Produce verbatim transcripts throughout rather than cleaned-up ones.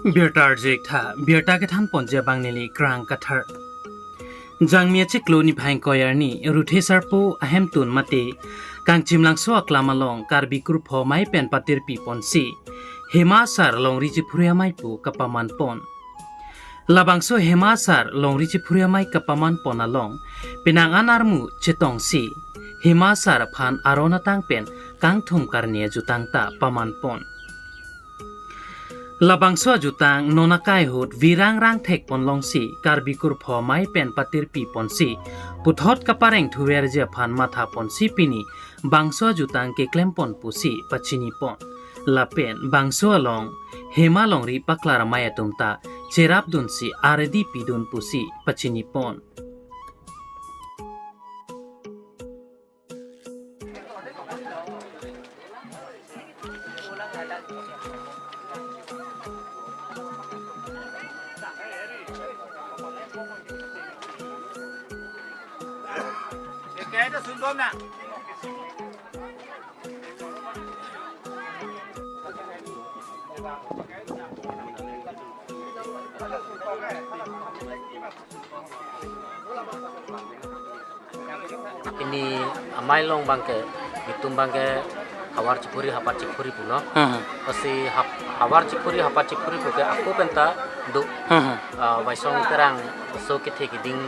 Birta arjek tha, birta kethan ponji abang neli Krang Kathar. Jangmi achiklo niphai ingkoi arni, Ruthe Sarpo ahemtun mate Kangchimlangso aklam along Karbi kurpho amei pen patirpi ponsi Hema Asar longri chiphuri amei pu kapaman pon. Labangso Hema Asar longri chiphuri amei kapaman pon along, penang an armu chetongsi Hema Asar aphan aron atang pen kangthum karni ajutang ta paman pon. Labangso ajutang non akai ahut virang rang thek pon longsi Karbi kurpho amei pen patirpi ponsi puthot kapareng thuverji aphan matha ponsi pini bangso ajutang keklem pon pusi pachini pon. Lapen bangso along Hema longri paklar amei atum ta cherap dunsi aredi pidun pusi pachini pon. Pini amei along abangke, itum abangke havar chiphuri hapat chiphuri pulo. Hmm. Lasi hap-, havar chiphuri hapat chiphuri puke ako penta do. Hmm. Ah, Waisong Terang so kethe kiding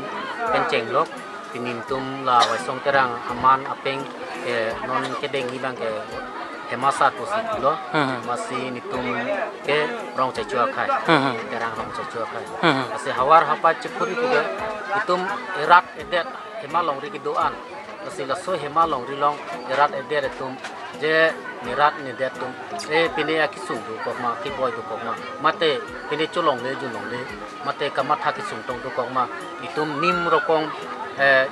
pen chenglok. Pini itum la Waisong Terang aman apeng ke non kedeng abangke Hema Asar pusi pulo. Hmm. Lasi nitum ke rong chechu akhai. Hmm. Terang rong chechu akhai. Hmm. Lasi havar hapat chiphuri puke itum erat edet hema longri kedo-an. Lasi laso hema longri along erat edet atum, je nerat nedet atum, eh, pine akesung dokok ma, keboi dokok ma, mate pine cholongle junlongle, mate kamatha kesung tong dokok ma, itum nim rokong, eh,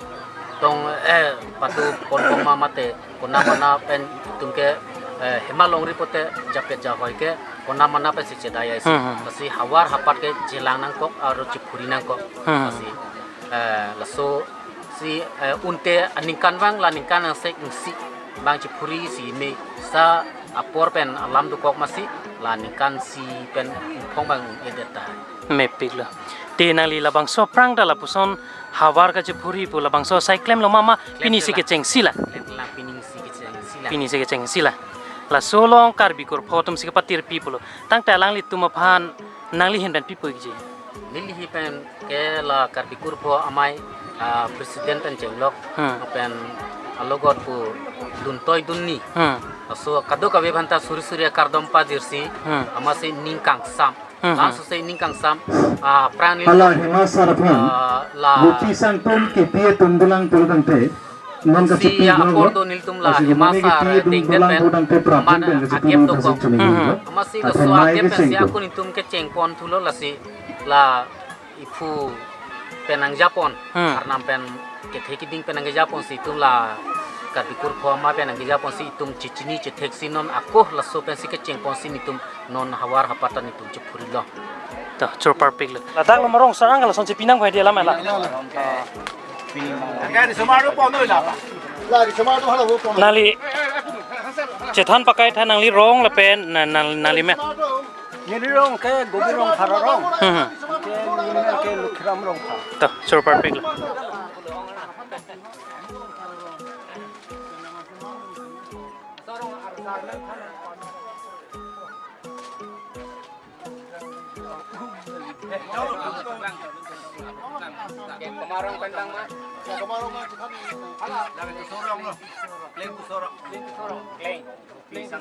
tong, eh, patu pon kok ma, mate konat mana pen itum ke, eh, hema longri pote japet jahoi ke konat mana pensi chedai aisi. Hmm, hmm. Lasi havar hapat ke chelang nangkok, aro chiphuri nangkok. Hmm. Lasi, eh, laso si, eh, unte aningkanvang la ningkan angsek isi abang chiphuri si me sa apor pen alam dokok masi la ningkan isi pen ingkhong abang un-edet tahai. Mepiklo. Te nangli labangso aphrang ta lapuson havar kachiphuri pu labangso asai klemlo ma ma, pinisi kechengsi la? Klem, klem, pinisi kechengsi la. Pinisi kechengsi la. Laso along Karbi kurpho atumsi kepatirpi pulo. Tangte alanglitum aphan nangli ahin pen pi puji? Neli ahin pen ke la Karbi kurpho amei, ah, president pen chenglok, hmm, pen alogot pu duntoi dunni. Hmm. Laso kadokave aphanta suri suri akardom pajirsi, hmm, amatsi ning kangsam. Hmm, hmm. Laso si ning kangsam, ah, aphrang neli, hala Hema Asar aphan, ah, la vopi sangtum kepi atum dolang pulo tangte, non si kachipi ya dolang apor lo. Do nelitum la lasi Hema Asar kepi atum dengdet dolang pen pulo tangte prapjin amat pen kachipi akep dolang dokok. Kachipi, hmm, lo. Amatsi laso aphan mai akep pen si kecheng ako nitum kecheng pon thulo lasi la iphu pen nangjapon, hmm, arnam pen kethe kiding pen nangjapon si itum la Karbi kurpho amei pen nangjapon si itum chechini chetheksi non ako laso pensi kecheng ponsi nitum non havar hapat ta nitum chiphurilo. To, chorparpiklo. Ladak lo ma rong sarang ka lason si pinang pai dia lama la. Nangli chethan pakai tha nangli rong lapen na-, na-, nangli men. Neli rong ke Gobi Rongphar arong. Hmm, hmm. Ke neli men ke Lukhiram Rongphar. To, chorparpiklo.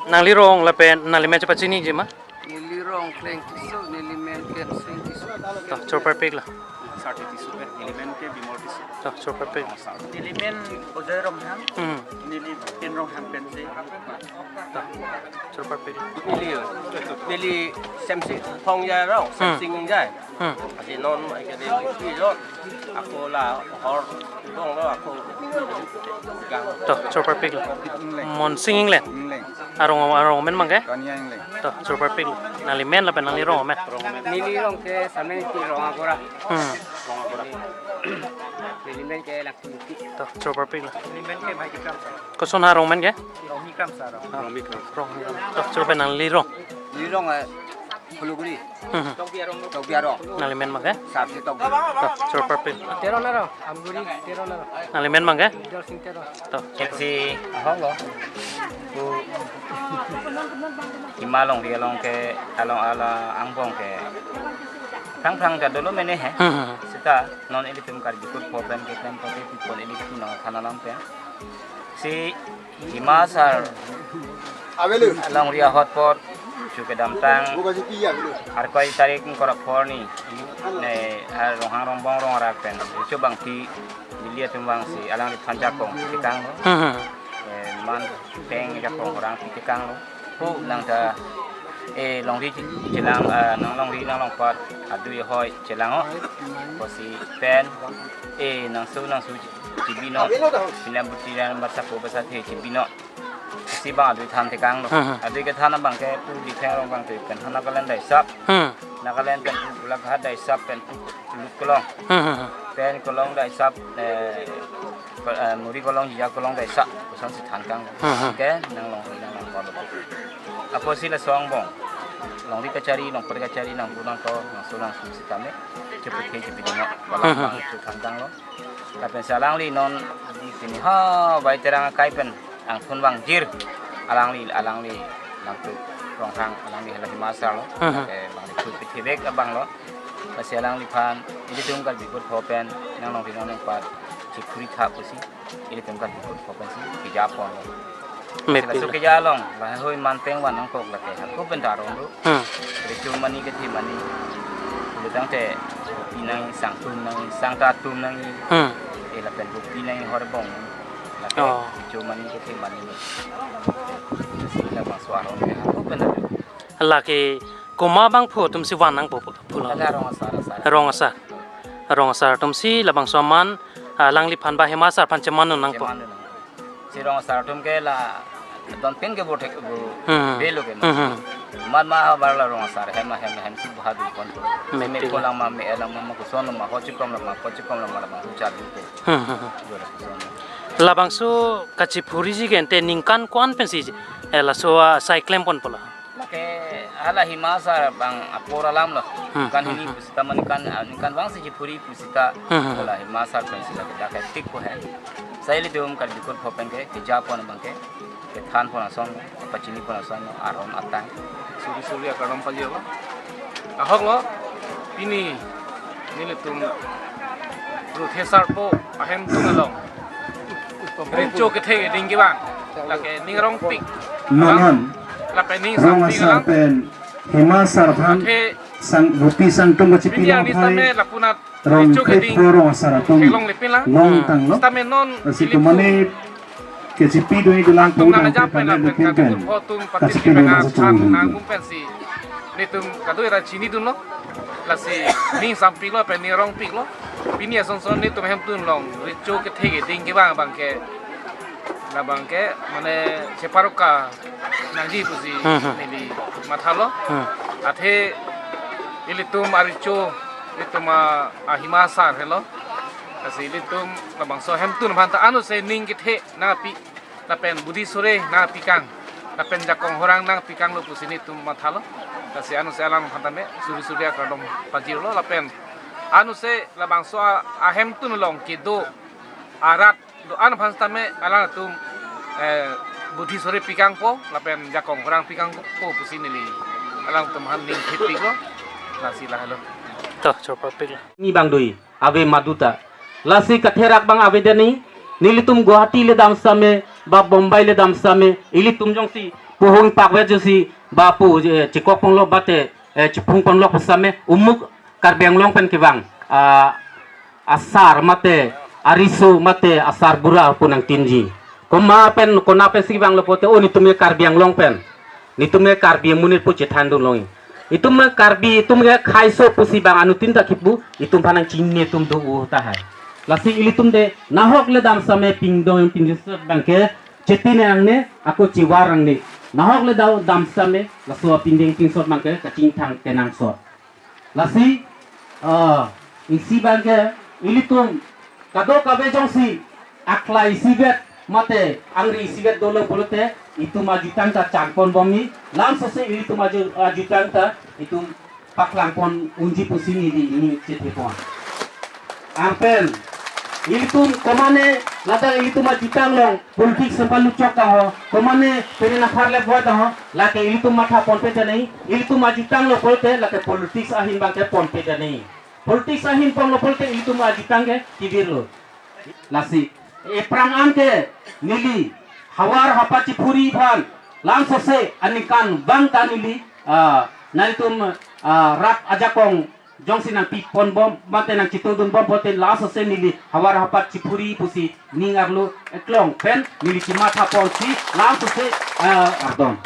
Nangli rong lapen nangli men chepachiniji ma? Neli rong Kleng Tisso, neli men Kleng Sing Tisso. To, chorparpiklo. Sarti Tisso pen, neli men ke Bimol Tisso. To, chorparpik. Neli men Ojoy Ronghang. Hmm. Neli Tin Ronghang pensi. To, chorparpik. Neli, neli Semsi Phongjai arong, hmm, Semsi Ingjai. Hmm. Lasi non aike de pi lo. Ako la hor dong lo ako gang. To, chorparpiklo. Ingleng. Monsing Ingleng. Ingleng. Arong, arong amen abangke? Kania Ingleng. To, chorparpiklo. Nangli men lapen nangli rong amen? Neli rong ke Samengti Rongagora. Hmm. Neli men ke Langkingti. To, chorparpiklo. Neli men ke Bhaji Kramsa. Koson arong amen ke? Rongmi Kramsa arong. Ah, Rongmi Kramsa. Rong. To, chorparpik nangli rong. Neli rong, eh, Phuluguri. Hmm. Tokbi arong. Nangli men ma ke? Sarsi Tokbi. To, chorparpik. Teron arong, Amguri, Teron arong. Nangli men ma ke? Bidol Sing Teron. To. Eksi ahok lo. Pu Hima longri along ke, along ala angbong ke. Phrang phrang ta dolo mene he. Hmm. Seta non ilitum Karbi Kut Pho pen keklem pote pipon ilitum nangthan alam pen. Si Hima Asar Avelo. Longri ahut apot chu kedamtang Buka si pi avelo. Arkoi tarik ingkoi ra phongo arni, ne, ah, Ronghang Rongbong Rong Arak pen, chu bang pi, Delhi atum vangsi alangliphan jakong pi tekang lo. Hmm. Eh, man peng jakong orang pi tekang lo. Pu nang ta, eh, longri che-, chelang, ah, nang longri nang longpat adui ahoi chelang ho. Pusi pen, eh, nang su nang su chibi non. Pina buti dan basa po basa the chibi non. Si bang adui than tekang lo. Hmm. Adui kethan abang ke pu Lipheng arong bang tu pen Nagaland daisap. Hmm. Nagaland pen pu Golaghat daisap pen pu Lut Kolong. Hmm. Pen Kolong daisap, eh, Ko-, eh, Muri Kolong, Jija Kolong daisap, koson si than kang. Hmm. Ke nang longri nang longpat lo. Apotsi laso angbong longri kachari, longpat kachari nang bu nang to, nang su nang su sitame. Cheputhe chepidino. Wala Hmm. bang chu than kang lo. Lapen si alangli non pini ha bai terang akai pen angthun vangjir. Alangli, alangli nangtu Ronghang, alangli hala Hima Asar lo. Hmm. Eh, bang di phu pithibek abang lo. Lasi alangliphan ilitum Karbi Kut Pho pen nang longri nang longpat chiphuri tha pusi ilitum Karbi Kut Pho pensi keja pon lo. Mepik. Laso keja along lahai hui man peng van nangkok lake hako pen ta arong do. Hmm. Recho mani kethe mani. Lutang te pi nang sang tum nang sang ta tum nang. Hmm. Eh, lapen bu pi nang hor bong. Lake Oh. recho mani kethe mani. Sila bang so arong ke hako pen ta do. Lake komat abang phu atum si van nangpo pu, pu lo. Lake Rong Asar, Asar. Rong Asar. Rong Asar atum si labangso aman, ah, alangliphan ba Hima Asar aphan cheman nangpo. Cheman nang. Si Rong Asar atum ke la don pin ke bo thek bo Hmm. belo ke. Hmm, hmm. Mat ma havar la Rong Asar hem hem hem si bhadu pon. Me Me pila. Ko lang ma me lang ma ma kuson lang ma ho chikom lang ma ko chikom lang ma la ma huchar ko. Hmm, hmm, hmm. Gora kuson. Labangso kachiphuriji ke ante ningkan ko-an pensi, eh, laso, ah, sai klem ponpo la. Lake hala Hima Asar bang apor alam lo. Hmm, Kan hmm, hini hmm. pusita mani kan, ah, kan bang si chiphuri pusita Hmm, hmm, hmm. hala Hima Asar pen sila kita ke tik ko hai. Sai ilitum Karbi Kut Pho pen ke keja pon abang ke kethan pon ason, pachini pon ason, aron atang. Suri suri akardom pajir lo. Ahok lo, pini nelitum Ruthe Sarpo ahemtun along recho kethe keding kevang. Lake ning arongpik. Nonhon. Lapen ning Rong sampik Asar alam. Pen Hima Asar aphan Athe sang buti sangtum kachipi Pini lang arni hai. Sitame lapunat Rong recho keding Kretpo Rong Asar atum kelong lepin lang. Long Hmm. tang lo. Sitame non Lasi ilitum. Tumani kechipi doi dulang Atum pudang nang ajam pen pen lapen lepin kadun pen. Pho atum Kachipi patiti doi penang masa chang chang nang nang. Kum pensi. Netum kadoi ra chinidun lo. Lasi ning sampik lo pen ning arongpik lo. Pini ason son netum ahemtun along recho kethe keding kevang abang ke. Labang ke mane cheparoka nangji pusi Hmm, hmm. neli matha lo. Hmm. Athe ilitum arecho, ilitum a, a Hima Asar helo. Lasi ilitum labangso ahemtun aphan ta anut si ning kethe nangpi. Lapen budi sore nangpi kang. Lapen jakong horang nangpi kang lo pusi netum matha lo. Lasi anut si alangliphan tame suri suri akardom pajir lo. Lapen anut si labangso a, ahemtun along kedo arat do-an aphan sitame alangtum, eh, budi sore pi kangpo, lapen jakong horang pi kangpo pusi neli alangtum aphan ning thipik lo, lasi lahelo. To, chorparpik lo. Ni bang doi, ave maduta. Lasi katherak bang ave dani, nelitum Guwahati le dam sitame, ba Bombay le dam sitame, ilitum jongsi, puhung pakve jongsi, ba pu, eh, chikok ponlo bate, eh, chiphung ponlo sitame, umuk Karbi Anglong pen kevang, ah, asar mate, ariso mate, asar bura pu nangtinji. Komat pen, konat pensi vanglo pote, o netum ke Karbi Anglong pen. Netum ke Karbi amonit pu chethan dun longji. Itum ke Karbi, itum ke khaiso pusi bang anuttin ta kipu, itum aphan nangchini atum do u tahai. Lasi ilitum de, nahok le dam sitame pingdong pingdong bang ke, cheti nangne, ako chivar nangne. Nahok le dam, dam sitame, laso pingdong pingsot bang ke, kachingthang kenangsot. Lasi, ah, isi bang ke, ilitum, kadokave jongsi, akla isivet, mate, angri isivet dolo pulote, itum ajutang ta changpon bomji, lamsosi ilitum aju-, ajutang ta, itum paklang pon unji pusi neli ning chethe pon. Anpen ilitum komane ladak ilitum ajutang along politics sepalu chok ta ho, komane pene nakhar le boy ta ho, lake ilitum matha ponpe ta nai, ilitum ajutang lo pulote lake politics ahin abang ke ponpe ta nai. Politics ahin ponlo pulote ilitum ajutang ke kibir lo. Lasi, ephrang an ke neli havar hapat chiphuri aphan, langsose aningkan abang ta neli, ah, nelitum, ah, rat ajakong jongsi nangpi pon bom, mate nangchitudun bom pulote langsose neli havar hapat chiphuri pusi ning arlo eklong pen neli chimatha ponsi langsose, ah, ardom.